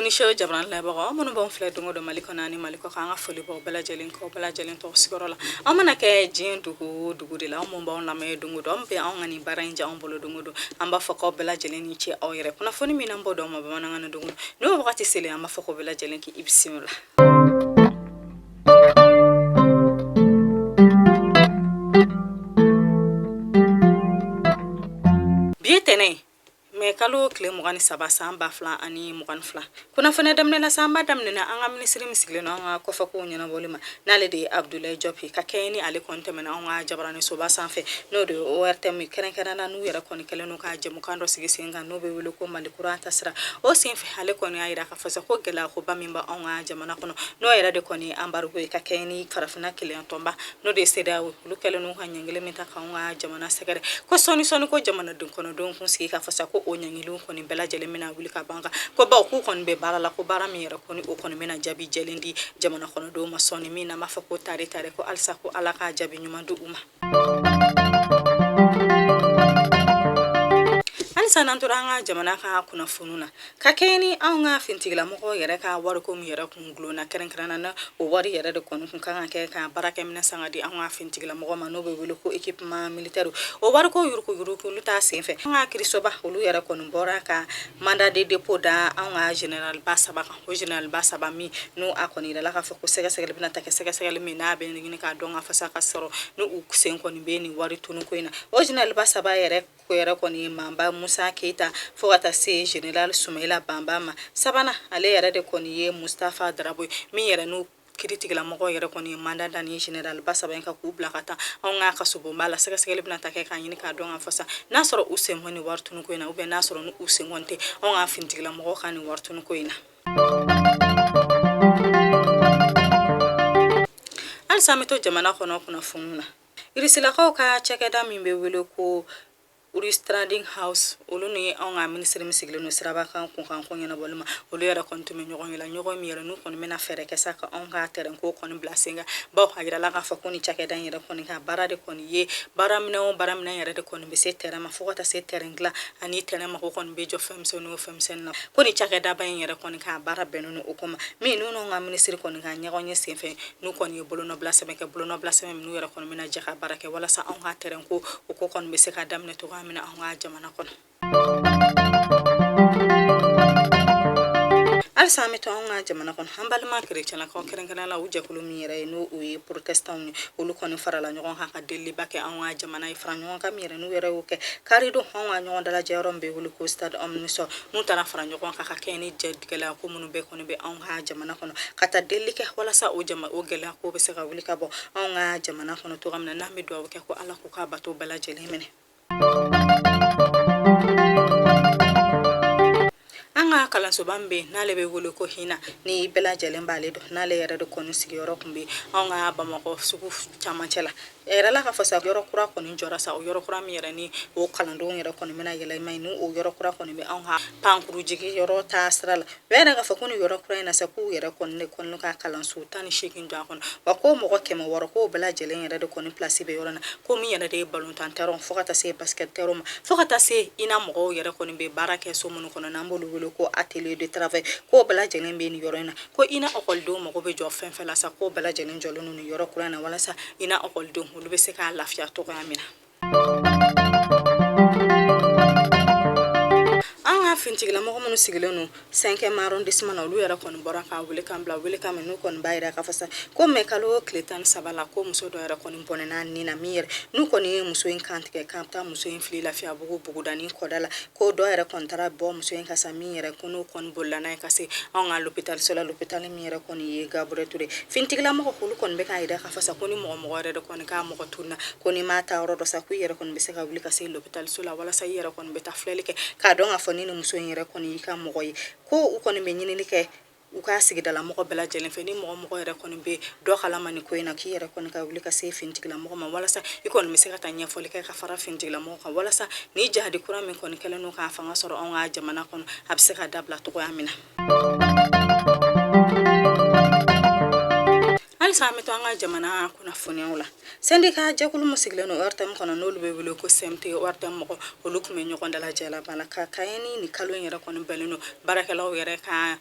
Aw ni su jabarani lamɛnbagaw, aw minnu b'anw filɛ don o don Mali kɔnɔ ani Mali kɔkan, an ka foli b'aw bɛɛ lajɛlen kɔ, bɛɛ lajɛlen tɔgɔ sigiyɔrɔ la. Aw mana kɛ diɲɛ dugu o dugu de la, aw minnu b'anw lamɛn don o don, aw bɛ anw ka nin baara in diya anw bolo don o don, an b'a fɔ k'aw bɛɛ lajɛlen ni ce aw yɛrɛ. Kunnafoni min n'an b'o d'aw ma bamanankan na don o don, n'o wagati selen, an b'a fɔ k'aw bɛɛ lajɛlen k'i bisimila. Bi ye tɛnɛn ye, mɛ kalo tile 23 san 2022. Kunnafoniya daminɛ na sa, an b'a daminɛ na an ka minisiri min sigilen don an ka kɔfɛkow ɲɛnabɔli ma, n'ale de ye Abdoulaye Diop ye, ka kɛɲɛ ni ale kɔni tɛmɛna anw ka jabaranisoba sanfɛ, n'o de ye ORTM kɛrɛnkɛrɛn na, n'u yɛrɛ kɔni kɛlen don ka jɛmukan dɔ sigi sen kan, n'o bɛ wele ko Mali kura taasira. O senfɛ, ale kɔni y'a jira k'a fɔ sa ko gɛlɛyakoba min bɛ anw ka jamana kɔnɔ, n'o yɛrɛ de kɔni ye embargo ye, ka kɛɲɛ ni farafinna kelenya tɔnba, n'o de ye CEDEAO, olu kɛlen don ka ɲangili min ta k'anw ka jamana sɛgɛrɛ, ko sɔɔni sɔɔni ko jamanaden kɔnɔdenw kun sigi k'a fɔ sa ko o ɲangiliw kɔni bɛɛ lajɛlen bɛna wuli ka ban kan, ko bawo k'u kɔni bɛ baara la, ko baara min yɛrɛ kɔni, o kɔni bɛna jaabi jɛlen di jamana kɔnɔdenw ma sɔɔni, min n'an b'a fɔ ko tare tare, ko halisa ko Ala k'a jaabi ɲuman di u ma. Halisa n'an tora an ka jamana ka kunnafoniw na, ka kɛɲɛ ni anw ka finitigilamɔgɔw yɛrɛ ka wariko min yɛrɛ kun gulonna kɛrɛnkɛrɛnna na, o wari yɛrɛ de kɔni kun kan ka kɛ ka baarakɛminɛn san ka di an ka finitigilamɔgɔw ma, n'o bɛ wele ko équipement militaire, o wariko yuruguyurugu ta senfɛ, an ka kirisoba olu yɛrɛ kɔni bɔra ka mandat de dépôt da an ka généralba saba kan. O généralba saba min n'o a kɔni yirala k'a fɔ ko sɛgɛsɛgɛli bɛna ta kɛ, sɛgɛsɛgɛli min n'a bɛ ɲini k'a dɔn k'a fɔ sa ka sɔrɔ ni u sen kɔni bɛ nin wari tunu ko in na. O généralba saba yɛrɛ ko yɛrɛ kɔni ye Manba Musa Keyita, fo ka taa se général Sumayila Banba ma. Sabanan, ale yɛrɛ de kɔni ye Mustafa Darabo ye, min yɛrɛ n'u kiritigɛlamɔgɔw yɛrɛ kɔni ye mandat da ni généralba saba in kan k'u bila ka taa anw ka kasobonba la. Sɛgɛsɛgɛli bɛna ta kɛ k'a ɲini k'a dɔn k'a fɔ sa n'a sɔrɔ u sen bɛ nin wari tunuko in na, ou bien n'a sɔrɔ ni u sen kɔni tɛ anw ka finitigilamɔgɔw ka nin wari tunuko in na. Halisa an bɛ to jamana kɔnɔ kunnafoniw na. Irisilakaw ka cakɛda min bɛ wele ko Rus Trading House, olu ni anw ka minisiri min sigilen don siraba kan kunkan ko ɲɛnabɔli ma, olu yɛrɛ kɔni tun bɛ ɲɔgɔn ye la, ɲɔgɔn min yɛrɛ n'u kɔni bɛna fɛɛrɛ kɛ sa ka anw ka tɛrɛn ko kɔni bila sen kan, bawo a yirala k'a fɔ ko nin cakɛda in yɛrɛ kɔni ka baara de kɔni ye baaraminɛn o baaraminɛn yɛrɛ de kɔni bɛ se tɛrɛn ma, fo ka taa se tɛrɛn dilan ani tɛrɛn mako kɔni bɛ jɔ fɛn misɛnnin o fɛn misɛnnin na, ko nin cakɛdaba in yɛrɛ kɔni ka baara bɛnnen don o ko ma, min n'u n'anw ka minisiri kɔni ka ɲɔgɔn ye senfɛ, n'u kɔni ye bolonɔbila sɛbɛn kɛ, bolonɔbila sɛbɛn min n'u yɛrɛ kɔni bɛna jɛ ka baara kɛ walasa anw ka tɛrɛn ko o ko kɔni bɛ se ka daminɛ cogoya min na anw ka jamana kɔnɔ. Halisa an bɛ to anw ka jamana kɔnɔ. An balima kerecɛnlakaw, kɛrɛnkɛrɛnnenya la u jɛkulu min yɛrɛ ye n'o o ye protestantw ye, olu kɔni farala ɲɔgɔn kan ka deliliba kɛ anw ka jamana ye. Fara ɲɔgɔn kan min yɛrɛ n'u yɛrɛ y'o kɛ karidon, anw ka ɲɔgɔn dalajɛ yɔrɔ min bɛ wele ko stade omnisports, n'u taara fara ɲɔgɔn kan ka kɛɲɛ ni gɛlɛya ko minnu bɛɛ kɔni bɛ anw ka jamana kɔnɔ, ka taa delili kɛ walasa o jama o gɛlɛya ko bɛ se ka wuli ka bɔ anw ka jamana kɔnɔ cogoya min na. N'an bɛ dugawu kɛ ko Ala k'u ka bato bɛɛ lajɛlen minɛ. An ka kalansoba min bɛ yen n'ale bɛ wele ko HINA, ni bɛɛ lajɛlen b'ale dɔn, n'ale yɛrɛ de kɔni sigiyɔrɔ tun bɛ anw ka Bamakɔ sugu camancɛ la, a yirala k'a fɔ sa yɔrɔ kura kɔni jɔra sa. O yɔrɔ kura min yɛrɛ ni o kalandenw yɛrɛ kɔni bɛna yɛlɛma yen, n'o yɔrɔ kura kɔni bɛ anw ka pankuru jigin yɔrɔ ta sira la. U y'a yira k'a fɔ ko nin yɔrɔ kura in na sa, k'u yɛrɛ kɔni de kɔni ka kalanso 18 jɔ a kɔnɔ, wa ko mɔgɔ 600, k'o bɛɛ lajɛlen yɛrɛ de kɔni pilasi bɛ yɔrɔ in na, ko min yɛrɛ de ye balontan terrain, fo ka taa se basket terrain ma, fo ka taa se INA mɔgɔw yɛrɛ kɔni bɛ baara kɛ so minnu kɔnɔ, n'an b'olu wele ko atelier de travail, k'o bɛɛ lajɛlen bɛ nin yɔrɔ in na, ko INA ɔkɔlidenw mago bɛ jɔ fɛn fɛn la sa, k'o bɛɛ lajɛlen jɔlen don nin yɔrɔ kura in na, walasa INA ɔkɔlidenw olu bɛ se k'a lafiya cogoya min na. An ka finitigilamɔgɔ minnu sigilen don 5e arrondissement na, olu yɛrɛ kɔni bɔra ka welekan bila, welekan min n'u kɔni b'a yira k'a fɔ sa ko mɛ kalo tile 13 la, ko muso dɔ yɛrɛ kɔni bɔnɛna ni na, min yɛrɛ n'u kɔni ye muso in kantigɛ ka taa muso in fili Lafiyabugu bugudanin kɔda la, ko dɔ yɛrɛ kɔni taara bɔ muso in kan sa, min yɛrɛ ko n'o kɔni bolila n'a ye ka se anw ka lopitaliso la, lopitali min yɛrɛ kɔni ye Gabriel Touré. Finitigilamɔgɔ olu kɔni bɛ k'a yira k'a fɔ sa ko ni mɔgɔ mɔgɔ yɛrɛ de kɔni k'a mɔgɔ tununna, ko n'i m'a taa yɔrɔ dɔn sa, ko i yɛrɛ kɔni bɛ se ka wuli ka se lopitaliso la, walasa i yɛrɛ kɔni bɛ taa filɛli kɛ k'a dɔn k'a fɔ ni nin muso in yɛrɛ kɔni y'i ka mɔgɔ ye. Ko u kɔni bɛ ɲinini kɛ u ka sigidala mɔgɔ bɛɛ lajɛlen fɛ, ni mɔgɔ mɔgɔ yɛrɛ kɔni bɛ dɔ kalama nin ko in na, k'i yɛrɛ kɔni ka wuli ka se finitigilamɔgɔ ma, walasa i kɔni bɛ se ka taa ɲɛfɔli kɛ ka fara finitigilamɔgɔ kan, walasa ni jahadi kura min kɔni kɛlen don k'a fanga sɔrɔ anw ka jamana kɔnɔ, a bɛ se ka dabila cogoya min na. Halisa an bɛ to an ka jamana kunnafoniyaw la. Sɛndika jɛkulu min sigilen don ORTM kɔnɔ, n'olu bɛ wele ko CMT ORTM mɔgɔ, olu tun bɛ ɲɔgɔn dalajɛ la bala ka kɛɲɛ ni nin kalo in yɛrɛ kɔni bɛnnen don baarakɛlaw yɛrɛ ka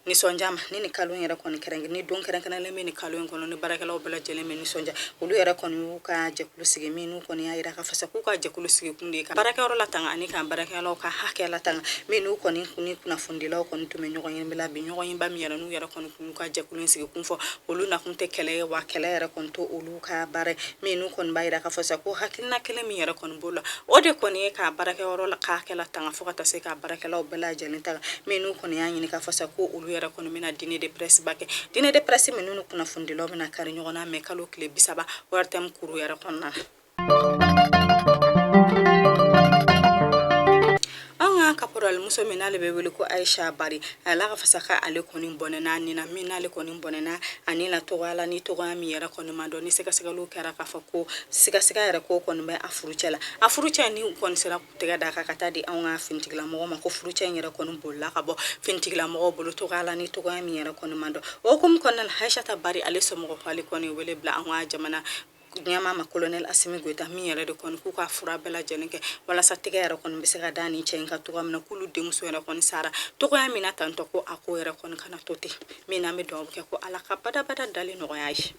Nisɔndiya ma ni nin kalo in yɛrɛ kɔni kɛrɛnkɛrɛn ni don kɛrɛnkɛrɛnlen bɛ nin kalo in kɔnɔ, ni baarakɛlaw bɛɛ lajɛlen bɛ nisɔndiya. Olu yɛrɛ kɔni y'u ka jɛkulu sigi, min n'u kɔni y'a jira k'a fɔ sa k'u ka jɛkulu sigi kun de ye ka baarakɛyɔrɔ latanga ani ka baarakɛlaw ka hakɛ latanga. Min n'u kɔni ni kunnafonidilaw kɔni tun bɛ ɲɔgɔn ye la bi, ɲɔgɔnyeba min yɛrɛ n'u yɛrɛ kɔni kun y'u ka jɛkulu in sigi kun fɔ, olu nakun tɛ kɛlɛ ye, wa kɛlɛ yɛrɛ kɔni tɛ olu ka baara ye. Min n'u kɔni b'a jira k'a fɔ sa ko hakilina kelen min yɛrɛ kɔni b'o la, o de kɔni ye ka baarakɛyɔrɔ la ka hakɛ latanga fo ka taa se ka baarakɛlaw bɛɛ lajɛlen tanga. Min n'u kɔni y'a ɲini k'a fɔ sa ko olu yɛrɛ kɔni bɛna dîner de presse ba kɛ, dîner de presse minnu ni kunnafonidilaw bɛna kari ɲɔgɔn na mɛ kalo tile 30 ORTM kuru yɛrɛ kɔnɔna na. An ka kaporalimuso min n'ale bɛ wele ko Ayisa Bari, a la ka fasa k'ale kɔni bɔnɛna ni na, min n'ale kɔni bɔnɛna a ni na tɔgɔya la, ni tɔgɔya min yɛrɛ kɔni ma dɔn, ni sɛgɛsɛgɛliw kɛra k'a fɔ ko sigasiga yɛrɛ ko kɔni bɛ a furucɛ la. A furucɛ ni kɔni sera tɛgɛ da kan ka taa di anw ka finitigilamɔgɔ ma, ko furucɛ in yɛrɛ kɔni bolila ka bɔ finitigilamɔgɔw bolo tɔgɔya la, ni tɔgɔya min yɛrɛ kɔni ma dɔn. O hukumu kɔnɔna la, Ayisata Bari ale somɔgɔw k'ale kɔni wele bila an ka jamana ɲɛmaa ma, kolonɛli Asimi Goyita, min yɛrɛ de kɔni k'u ka fura bɛɛ lajɛlen kɛ walasa tɛgɛ yɛrɛ kɔni bɛ se ka da nin cɛ in kan cogoya min na, k'olu denmuso yɛrɛ kɔni sara tɔgɔya min na tantɔ, ko a ko yɛrɛ kɔni kana to ten. Min n'an bɛ dugawu kɛ ko Ala ka badabada dali nɔgɔya ye.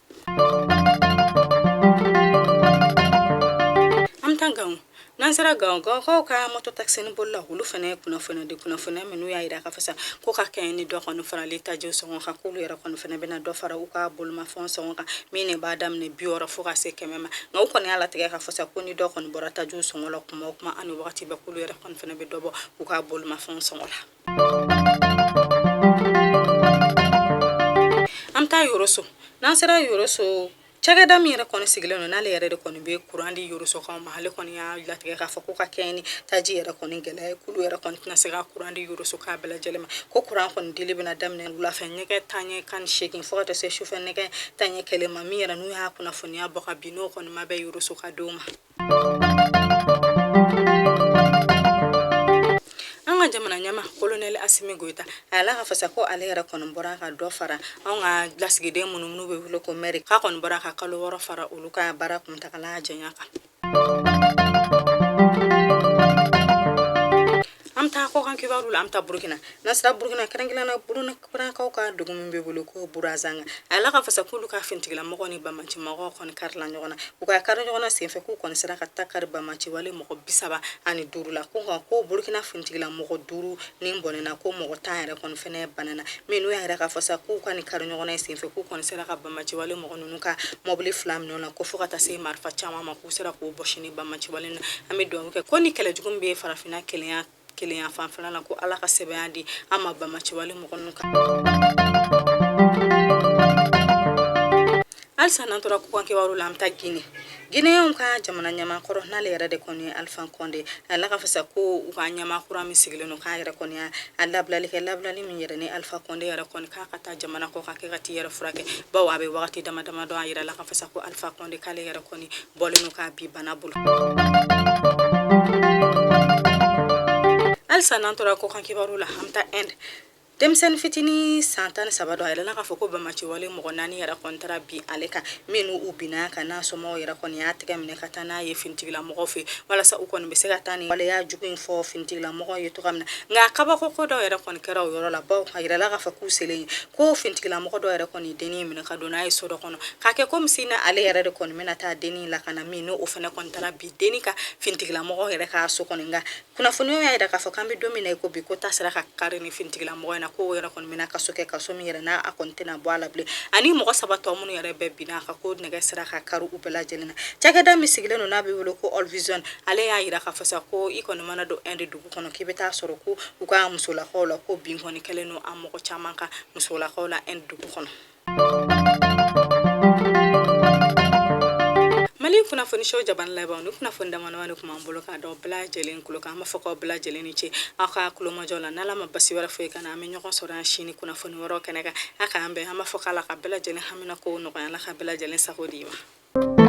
An bɛ taa Gawo. N'an sera Gawo, Gawokaw ka moto takisini bolila, olu fana ye kunnafoniya di, kunnafoniya minnu y'a jira k'a fɔ sa ko ka kɛɲɛ ni dɔ kɔni farali tajiw sɔngɔ kan, k'olu yɛrɛ kɔni fana bɛna dɔ fara u ka bolimafɛnw sɔngɔ kan, min de b'a daminɛ 60 fo ka se 100 ma. Nka u kɔni y'a latigɛ k'a fɔ sa ko ni dɔ kɔni bɔra tajiw sɔngɔ la kuma o kuma ani wagati bɛɛ, k'olu yɛrɛ kɔni fana bɛ dɔ bɔ u ka bolimafɛnw sɔngɔ la. An bɛ taa Yoroso. N'an sera Yoroso, cakɛda min yɛrɛ kɔni sigilen don n'ale yɛrɛ de kɔni bɛ kuran di Yorosokaw ma, ale kɔni y'a latigɛ k'a fɔ ko ka kɛɲɛ ni taji yɛrɛ kɔni gɛlɛya ye, k'olu yɛrɛ kɔni tɛna se ka kuran di Yorosokaw bɛɛ lajɛlen ma, ko kuran kɔni dili bɛna daminɛ wulafɛ nɛgɛ taɲɛ 18 fo ka taa se sufɛ nɛgɛ taɲɛ 1 ma. Min yɛrɛ n'u y'a kunnafoniya bɔ ka bin, n'o kɔni ma bɛn Yorosokadenw ma. An ka jamana ɲɛmaa kolonɛli Asimi Goyita, a y'a la ka fasa ko ale yɛrɛ kɔni bɔra ka dɔ fara anw ka lasigiden minnu n'u bɛ wele ko mɛri, k'a kɔni bɔra ka kalo 6 fara olu ka baara kuntagala janya kan. An bɛ taa kɔkan kibaru la. An bɛ taa Burukina. N'an sera Burukina, kɛrɛnkɛrɛnnenya la Burukinakaw ka dugu min bɛ wele ko Burazanga, a la ka fasa k'olu ka finitigilamɔgɔw ni banbaancimɔgɔw kɔni karila ɲɔgɔn na. U ka kari ɲɔgɔn na senfɛ, k'u kɔni sera ka ta kari banbaanci wale mɔgɔ 35 la, ko nka ko Burukina finitigilamɔgɔ 5 ni bɔnɛna, ko mɔgɔ 10 yɛrɛ kɔni fɛnɛ banana. Min n'u y'a yira k'a fɔ sa k'u ka nin kari ɲɔgɔn na in senfɛ, k'u kɔni sera ka banbaanci wale mɔgɔ ninnu ka mɔbili 2 minɛ u la, ko fo ka taa se marifa caman ma, k'u sera k'o bɔsi ni banbaanci wale na. An bɛ dugawu kɛ ko ni kɛlɛjugu min bɛ farafinna kelenya fanfɛla la, ko Ala ka sɛbɛnya di an ma banbaanci wale mɔgɔ ninnu kan. Halisa n'an tora kɔkan kibaru la, an bɛ taa Gine. Gineyenw ka jamana ɲɛmaa kɔrɔ, n'ale yɛrɛ de kɔni ye Alifa Kɔnde, a la ka fasa ko u ka ɲɛmaa kura min sigilen don, k'a yɛrɛ kɔni y'a labilali kɛ, labilali min yɛrɛ ni Alifa Kɔnde yɛrɛ kɔni k'a ka taa jamana kɔkan kɛ ka t'i yɛrɛ furakɛ, bawo a bɛ wagati dama dama dɔn. A yira la ka fasa ko Alifa Kɔnde k'ale yɛrɛ kɔni bɔlen don k'a bi bana bolo. Halisa n'an tora kɔkan kibaru la, an bɛ taa Inde. Denmisɛnnin fitinin san 13 dɔ, a yirala k'a fɔ ko banbaanci wale mɔgɔ 4 yɛrɛ kɔni taara bin ale kan. Minnu u binna kan n'a somɔgɔw yɛrɛ kɔni y'a tɛgɛ minɛ ka taa n'a ye finitigilamɔgɔw fɛ, walasa u kɔni bɛ se ka taa nin waleya jugu in fɔ finitigilamɔgɔw ye cogoya min na. Nka kabako ko dɔw yɛrɛ kɔni kɛra o yɔrɔ la, bawo a yirala k'a fɔ k'u selen yen, ko finitigilamɔgɔ dɔw yɛrɛ kɔni dennin minɛ ka don n'a ye so dɔ kɔnɔ, k'a kɛ komi si na ale yɛrɛ de kɔni bɛna taa dennin lakana. Min n'o fana kɔni taara bin dennin kan finitigilamɔgɔw yɛrɛ ka so kɔnɔ. Nka kunnafoniyaw y'a yira k'a fɔ k'an bɛ don min na i ko bi, ko ta sera ka kari ni finitigilamɔgɔ in na, k'o yɛrɛ kɔni bɛna kaso kɛ, kaso min yɛrɛ n'a a kɔni tɛna bɔ a la bilen. Ani mɔgɔ 3 tɔ minnu yɛrɛ bɛɛ binna a kan, ko nɛgɛ sera ka kari u bɛɛ lajɛlen na. Cakɛda min sigilen don n'a bɛ wele ko All Vision, ale y'a yira k'a fɔ sa ko i kɔni mana don Inde dugu kɔnɔ, k'i bɛ taa sɔrɔ ko u ka musolakaw la, ko bin kɔni kɛlen don a mɔgɔ caman kan musolakaw la Inde dugu kɔnɔ. Mali kunnafoni so jabani laban ni kunnafoni damadama de tun b'an bolo k'a da bɛɛ lajɛlen tulo kan. An b'a fɔ k'aw bɛɛ lajɛlen ni ce aw ka tulomajɔ la. N'Ala ma basi wɛrɛ foyi kana, an bɛ ɲɔgɔn sɔrɔ yan sini kunnafoni wɛrɛw kɛnɛ kan. A k'an bɛn. An b'a fɔ k'Ala ka bɛɛ lajɛlen hamina ko nɔgɔya, Ala ka bɛɛ lajɛlen sago d'i ma.